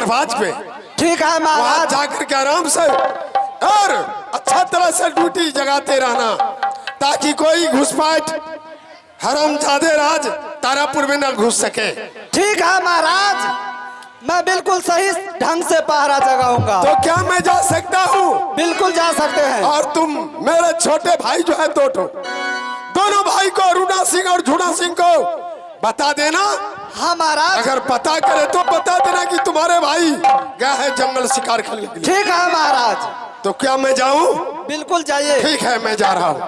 दरवाज पे। ठीक है वहां महाराज। जाकर के आराम से और अच्छा तरह से ड्यूटी जगाते रहना, ताकि कोई घुसपैठ हरामजादे राज तारापुर में न घुस सके। ठीक है महाराज, मैं बिल्कुल सही ढंग से पहरा जगाऊंगा। तो क्या मैं जा सकता हूँ? बिल्कुल जा सकते हैं। और तुम मेरे छोटे भाई जो है दो दोनों भाई को, अरुणा सिंह और झूना सिंह को बता देना। हाँ महाराज। अगर पता करे तो बता देना कि तुम्हारे भाई गए हैं जंगल शिकार खेलने के लिए। ठीक है महाराज। तो क्या मैं जाऊं? बिल्कुल जाइए। ठीक है, मैं जा रहा हूं।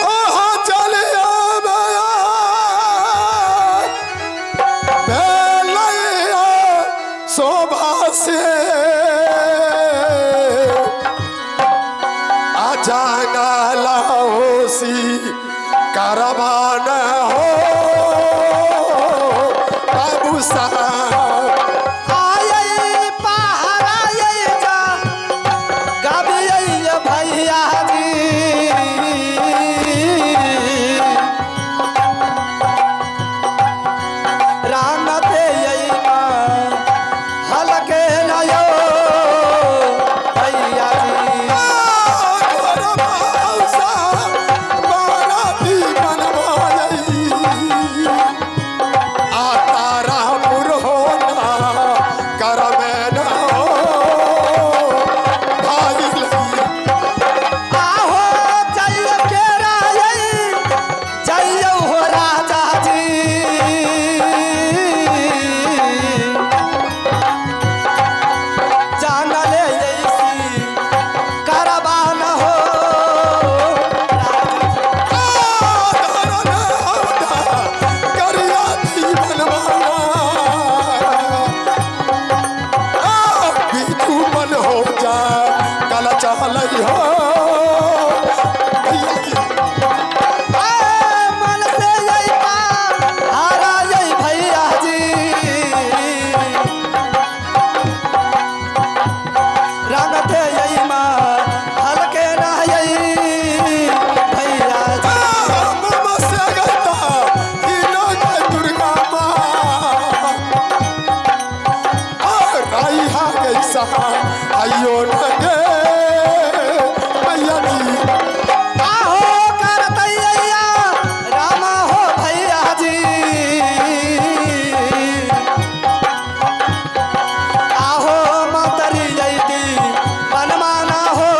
ओहो चलिया भैया, बेलैया शोभा से अजाना लाओसी करवान हो बाबू साहब। आये पहरा ये जा गाबिये भैया जी, रानते ये माँ हलके नयो भैया जी। आहो जाइयो केरा ये जाइयो हो राजा जी, जानले ऐसी करबान हो चल हो भैया जी। ए, मन से यही पार हारा यही भैया जी, रंगते यही माँ हलके ना यही भैया जी। आहो करतैया रामा हो भैया जी, आहो मातरी जयती बनमाना हो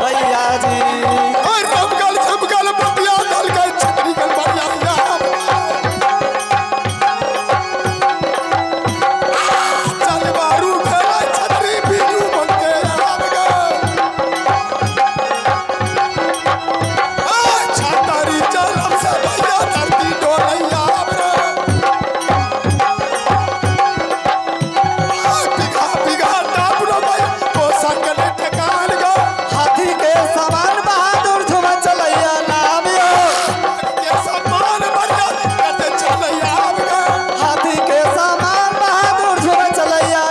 भैया जी। हाथी के समान बहादुर झुम चलैया नाम यो, हाथी के समान बहादुर झुम चलैया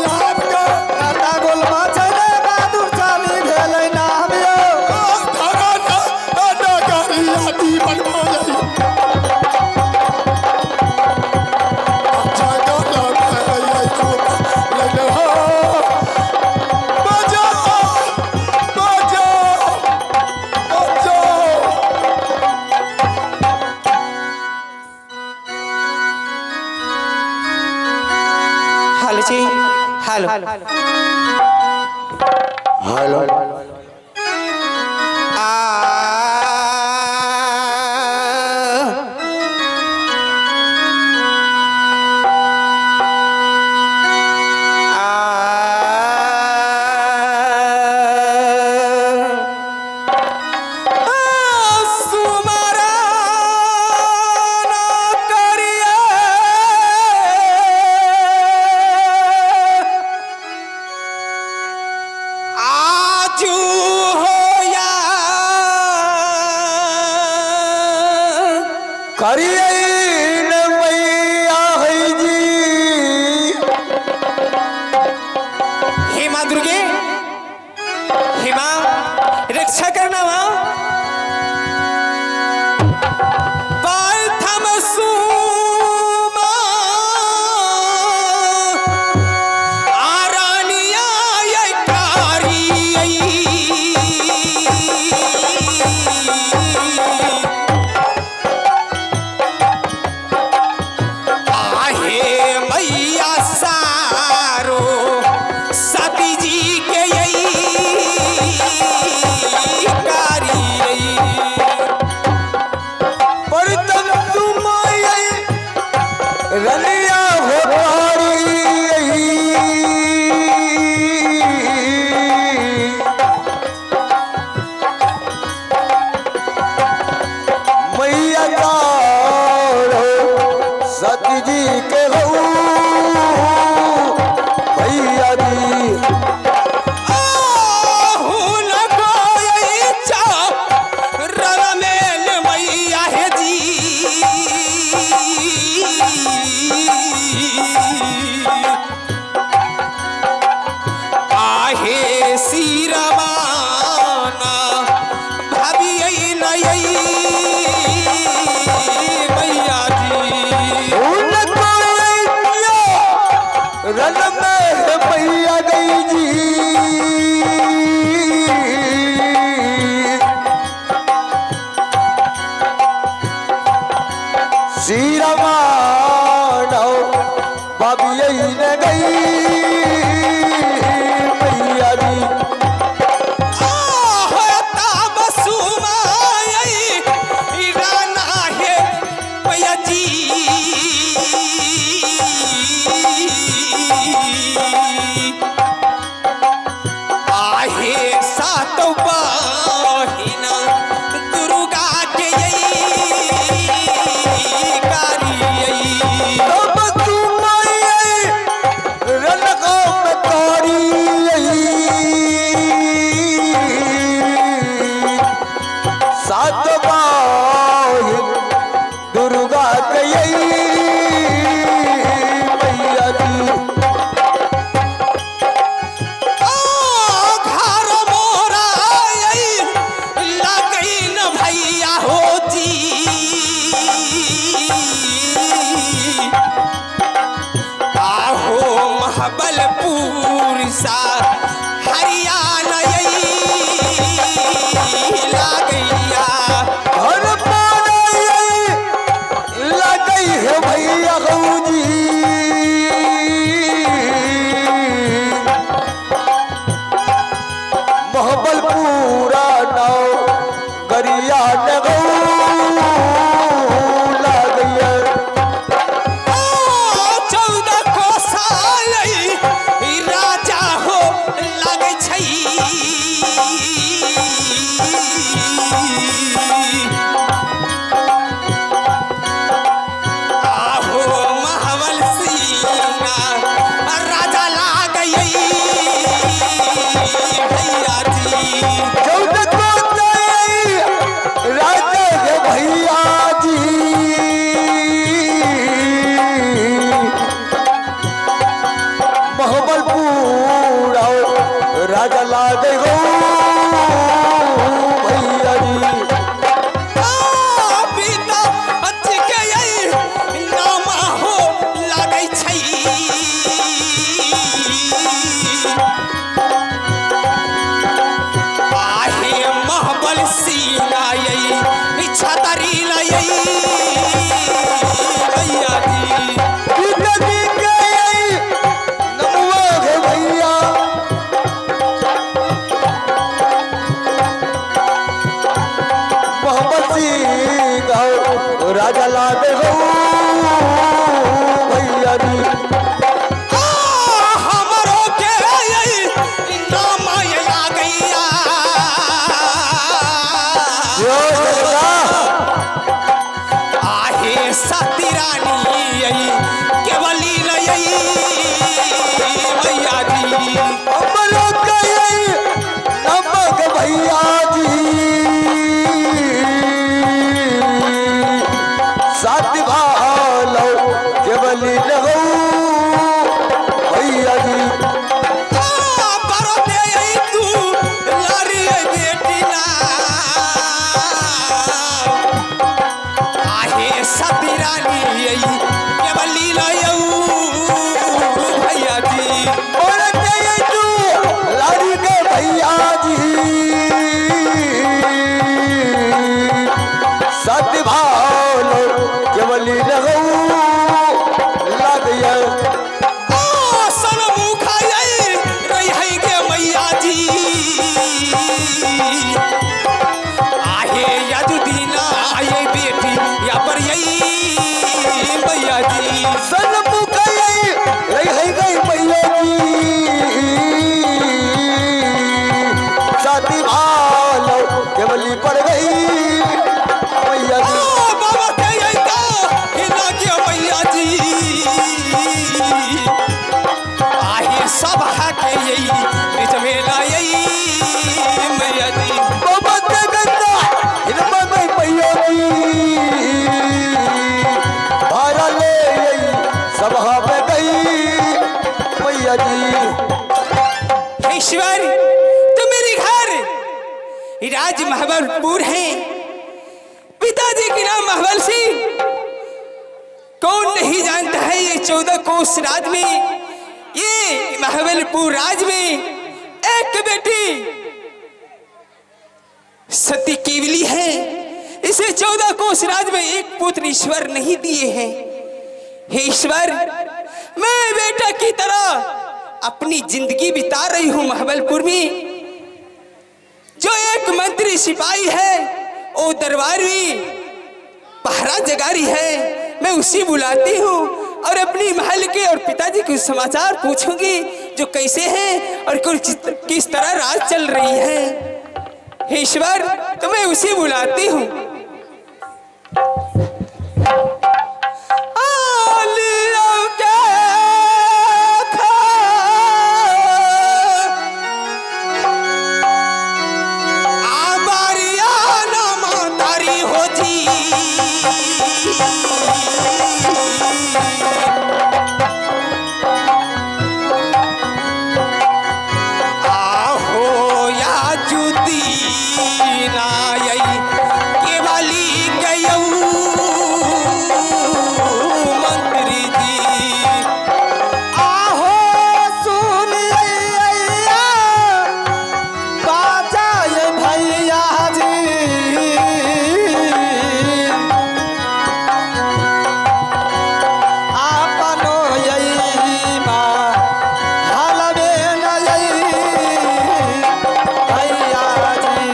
नाम यो, काटा गोलमा चले बहादुर चाली भेलै नाम यो। हेलो जी, हेलो हेलो। आ सुमरन करिए आजू होया करिए न मैया है जी। दुर्गे, हे माँ रक्षा करना माँ। प्रथम सुमा आरानिया कारी आहे मैया सारो सती जी के कारी। प्रथम सुमाई रनिया हो तारी मैया तारो सती जी के हो भैया जी। आहे सीरमाना भाभी नई मैया जी। उनको रन में मैया गई जी। सीरमानो बाबी ने गई मैया जी। आहे सात बहिन दुर्गा के कारी। तब तुम रन को तारी सात बाहिन दुर्गा गई मैया जी। घर मोरा लगैन भैया हो जी। आहो महाबलपुर सा हरियाणा लागैया। घर पाई लगई है भैया गौजी। मोहब्बलपुरा नाव गरिया नगौ लगैया। 14 कोसाई राजा हो लागै छै। आहो महाबल सिंह राजा लागै भैया जी। 14 कोसाई राजा है भैया जी। मोहब्बलपुरा राजा लागे गौ भैया जी। पिता के नाम हो लागै छै। आहे महबल सिंह छतरी लई भैया जी। पिताजी के नमुआ है भैया। मोहम्मद सिंह राजा लागे गौ भैया जी। हमरो के नाम लागैया। जो दुर्गा आहे सती रानी केवली लई मैया जी। हमरो के नमक भैया जी। सात भालो केवली लगौ भैया जी। पर आहे सती रानी यही केवली लायऊ भैया जी। और के तू लाड़ी के भैया जी सत भाव केवली लगऊ लग गया। आहे यदुदीना आये बेटी या पर यही भैया जी। सनमुख रही गई मैया जी साथी भालो केवली पड़ गई मैया जी। बाबा के हिला के मैया जी आहे सब के यही बीच में लाई मैया जी। बाबा के गंदा हिलमा गई मैया जी भारा ले यही सभा में गई मैया जी। ईश्वर तो मेरे घर राज महबलपुर है, पिताजी के नाम महबल सिंह। कौन नहीं जानता है ये 14 कोस राज में, ये महबलपुर राज में एक बेटी सती केवली है। इसे 14 कोस राज में एक पुत्र ईश्वर नहीं दिए हैं। हे ईश्वर, मैं बेटा की तरह अपनी जिंदगी बिता रही हूं महबलपुर में। जो एक मंत्री सिपाही है वो दरबार में पहरा जगा रही है, मैं उसी बुलाती हूँ और अपनी महल के और पिताजी के समाचार पूछूंगी जो कैसे हैं और किस तरह राज चल रही है। हे ईश्वर, तो मैं उसी बुलाती हूँ। आहो या जुदी नाई केवली गयऊ मंत्री जी। आहो सुन बाजा ये भैया जी आपनो यही माँ हलवे नई भैया जी।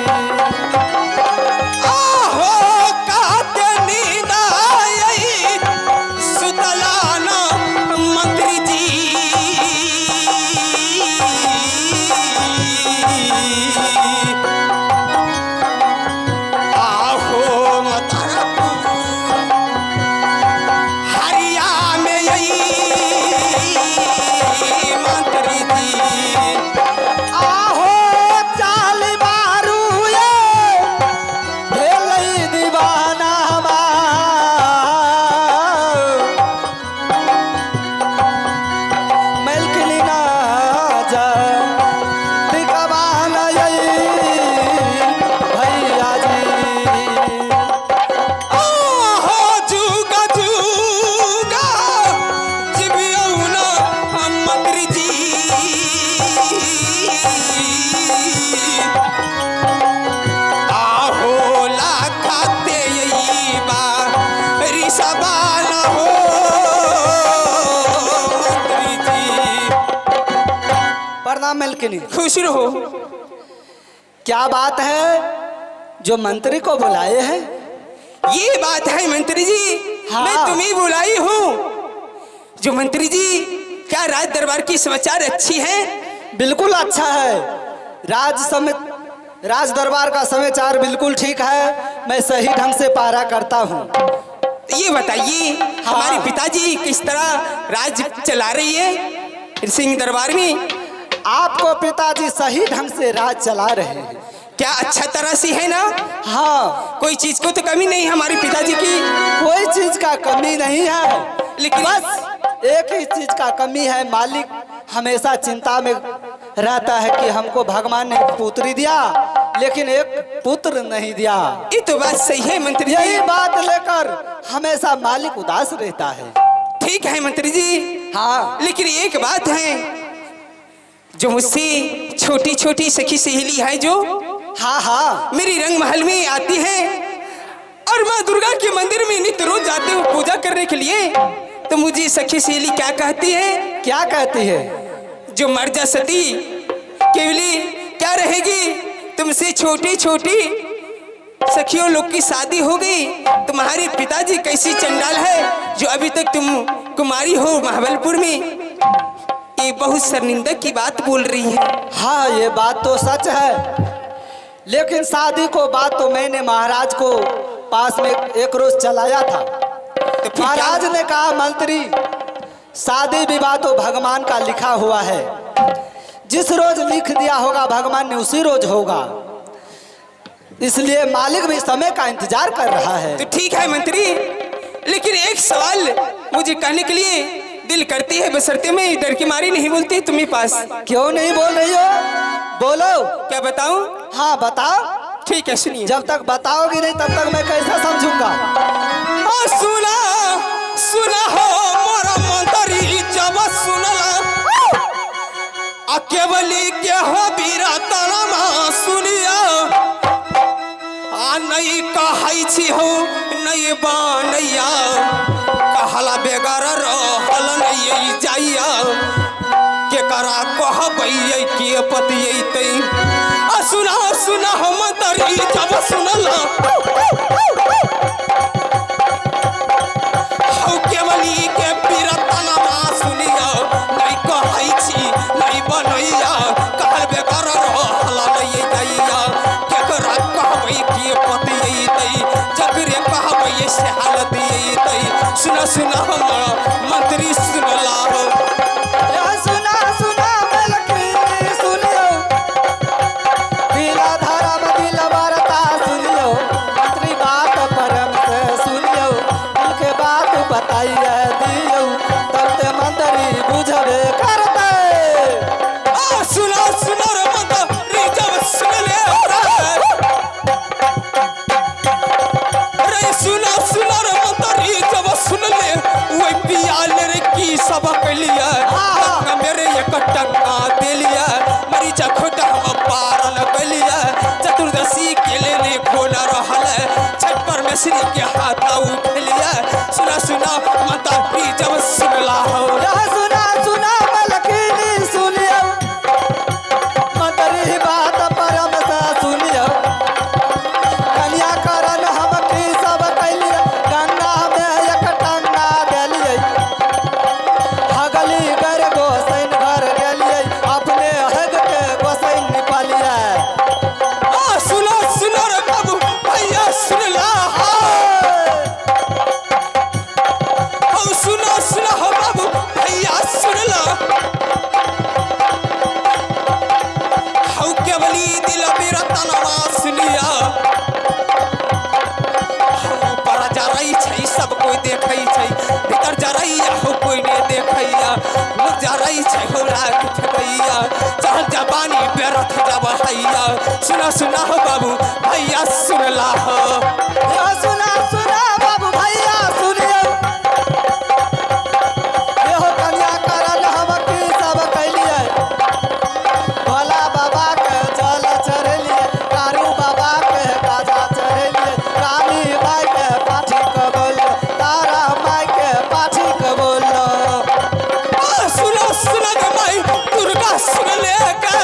आहो काते नींद आई सुतलाना मंत्री जी। आहो मतरपुर हरिया में यही मंत्री जी। आहो चाल बारू ये भेलई दीवाना मलकनी ना जा दिखवाना यही भैया जी। आहो जुगा जुगा जिबियौना मंत्री जी। आहो लाखाते यही बा रिसबाना हो मंत्री जी। प्रणाम मलकिनी। खुश रहो। क्या बात है जो मंत्री को बुलाए हैं? ये बात है मंत्री जी, हाँ। मैं तुम्हें बुलाई हूँ। जो मंत्री जी, क्या राज दरबार की समाचार अच्छी है? बिल्कुल अच्छा है। राज दरबार का समाचार बिल्कुल ठीक है। मैं सही ढंग से पहरा करता हूँ। ये बताइए, हमारे पिताजी किस तरह राज चला रही है सिंह दरबार में? आपको पिताजी सही ढंग से राज चला रहे हैं। क्या अच्छा तरह से है ना? हाँ, कोई चीज को तो कमी नहीं हमारे पिताजी की? कोई चीज का कमी नहीं है, लेकिन बस एक ही चीज का कमी है, मालिक हमेशा चिंता में रहता है कि हमको भगवान ने एक पुत्री दिया, लेकिन एक पुत्र नहीं दिया। ये तो बात सही है मंत्री जी। यही बात लेकर हमेशा मालिक उदास रहता है। ठीक है मंत्री जी। हाँ, लेकिन एक बात है, जो मुझसे छोटी छोटी सखी सहेली है जो हाँ हाँ मेरी रंग महल में आती है और माँ दुर्गा के मंदिर में नित्य रोज जाते हो पूजा करने के लिए, तो मुझे सखी सहेली क्या कहती है? क्या कहती है? जो मर जा सती केवली क्या रहेगी, तुमसे छोटी छोटी सखियों लोग की शादी हो गई, तुम्हारे पिताजी कैसी चंडाल है जो अभी तक तुम कुमारी हो महाबलपुर में। ये बहुत शर्मिंदा की बात बोल रही है। हाँ, ये बात तो सच है, लेकिन शादी को बात तो मैंने महाराज को पास में एक रोज चलाया था। तो फिर महाराज ने कहा मंत्री, शादी विवाह तो भगवान का लिखा हुआ है, जिस रोज लिख दिया होगा भगवान ने उसी रोज होगा, इसलिए मालिक भी समय का इंतजार कर रहा है। तो ठीक है मंत्री, लेकिन एक सवाल मुझे कहने के लिए दिल करती है, बशर्ते में डर की मारी नहीं बोलती तुम्हें पास। क्यों नहीं बोल रही हो? बोलो। क्या बताऊं? हाँ बताओ। ठीक है सुनिए। जब तक बताओगी नहीं तब तक मैं कैसा समझूंगा? सुना सुना हो मोरा मंत्री जब सुनला, केवली के हो बीरा तनमा सुनिया, आ नहीं कहै छी हो नहीं बनैया, कहला बेगर रहल नहीं जाइया, के करा कहबै के पतियतै। आ सुना सुना हो मंत्री जब सुनला, हौ केवली के बीरा तनमा सुनिया, नहीं कहै छी नहीं बनैया, कहल बेगर रहल नहीं जाइया, केकरा कहबै के पतियतै, जकरे कहबै से हालत अइतै। सुना सुना हम मंत्री सुनला हो। सुना सुना मलकिनी सुनियो, दिला धारा में दिल वार्ता सुनियो, मंत्री बात परम से सुनियो, दिल के बात बताइए दियो, तब ते मंत्री बुझबे करते। आ सुना सुना रे मंत्री जब सुन ले रे, सुना सुना रे मंत्री जब सुन ले, वही पियाल रे की सबक लिया, मेरे एक टंगा दिलिया, मरीचा खोटा हम पारन कलिया, चतुर्दशी के लेने खोना रहल, छठ परमेश्वरी के हाथ उठ लिया। सुना सुना मंत्री जब सुनला हो। सुना सुना मलकिनी सुनियो, मंत्री बात परम से सुनियो, कन्या करण हम की सब कैलिए, गंगा में एक टंगा देलिए, हगली गर गोसैन घर गेलिए, अपने हग के गोसैन निपलिए। आ सुना सुना रे बाबू भैया सुनला हो। सुना सुना हो बाबू भैया सुनला, हौ केवली दिल मेरा तनवा सुनिया, हौ ऊपर जरै छै सब कोई देखै छै, भीतर जरैया हौ कोई ने देखैया, लोग जरै छै हौ राख फेकैया, चढ़ल जवानी बेरथ जब हैया। सुना सुना हो बाबू भैया सुनला हो। सुना सुना बाबू भैया सुनियो, एहो कन्या करण हम की सब कैलिए, भोला बाबा के जल चढ़ेलिए, कारू बाबा के गाजा चढ़ेलिए, काली माई के पाठी के बोलो, तारा माई के पाठी के बोलो। सुना सुना गे माई दुर्गा सुन ले के,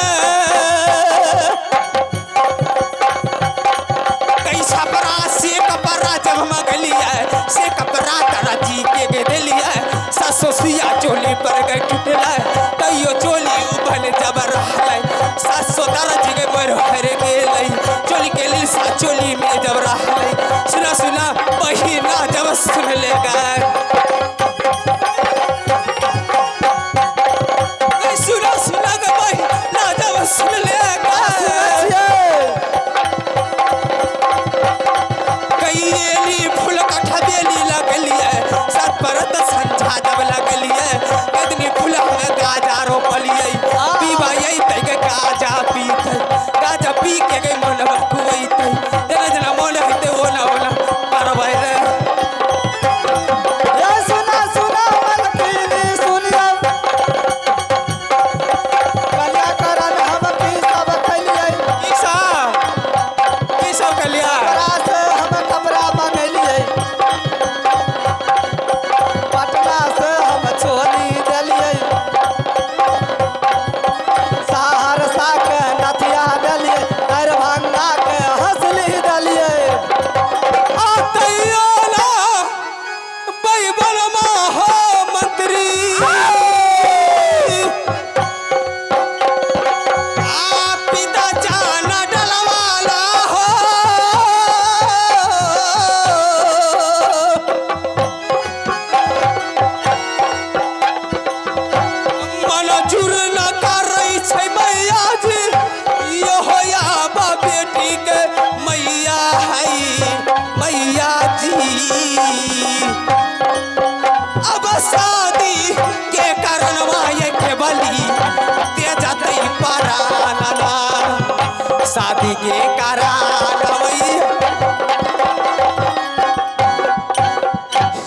कैसा परा से कपड़ा जब मगलिया, से कपड़ा तारा जी के गे देलिया, सासो सिया चोली पर गए टूटला, तैयो चोली उभल जब रहलै, सासो तारा जी के मर हरे गेलै, चोली के लिए सा चोली में जब रहलै। सुना सुना बहिना जब सुन ले गे, सुना सुना गे बहिना जब सुन ले गे, कैली फूल कठा बेली लगलिए, सात परत संझा जब लगलिए, कदनी फूल हमें गाजा रोपलिए, पीबाई तै के गाजा पीते, गाजा पी के गई मनवा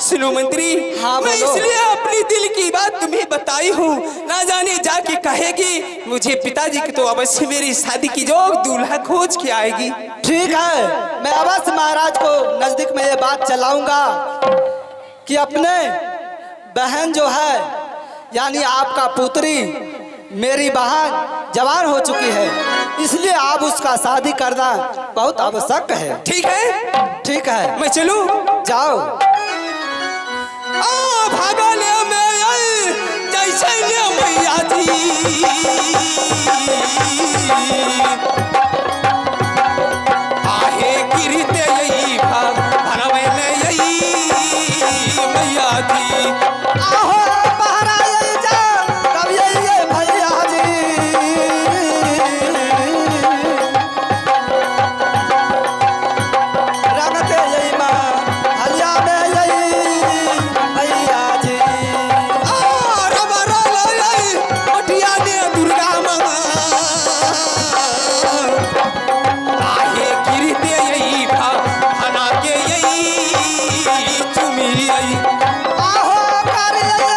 सुनो मंत्री, हाँ, मैं बोलो। इसलिए अपनी दिल की बात तुम्हें बताई हूँ, ना जाने जाके कहेगी मुझे पिताजी की तो अवश्य मेरी शादी की जोग दूल्हा खोज के आएगी। ठीक है, मैं अवश्य महाराज को नजदीक में ये बात चलाऊंगा कि अपने बहन जो है यानी आपका पुत्री मेरी बहन जवान हो चुकी है, इसलिए आप उसका शादी करना बहुत आवश्यक है। ठीक है, ठीक है, मैं चलूं? जाओ। आ भागा ले मैं आई, जैसे ले मैया जी। आहे गिरते यही भाग भरवे ले यही मैया जी। आहो पहरा यही जा, कब यही ये भैया जी। रंगते यही माँ हलिया में यही भैया जी। आ रबरा ले मटिया ने दुर्गा माँ। आहे गिरते यही भाग भना के यही चुमी यही। आहो कर यही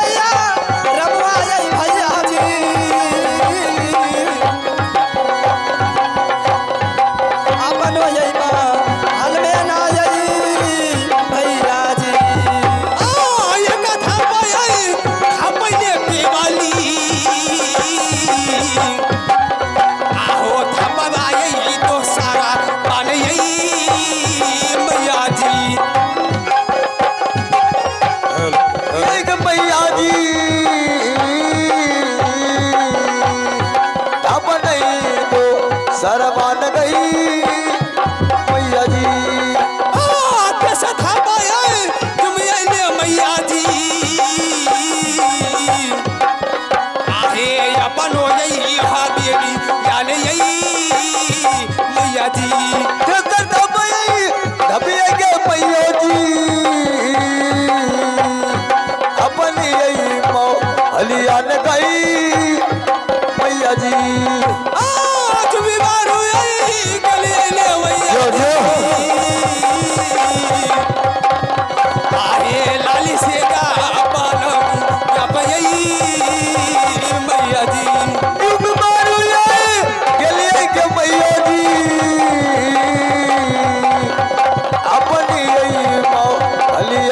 रमुआ यही भैया जी। अपनो यही माँ हल में ना यही भैया जी। एक मैया जी अब नहीं तो शर्मा न गई मैया जी। तेतर धबई धबिए के मैया जी अपनी यही मौ हलिया न गई मैया जी। जो जो आहे लाली से गा पालम या पयई मैया जी। युग मारू ये गलिए के मैया जी अपनी यही मौ हलिया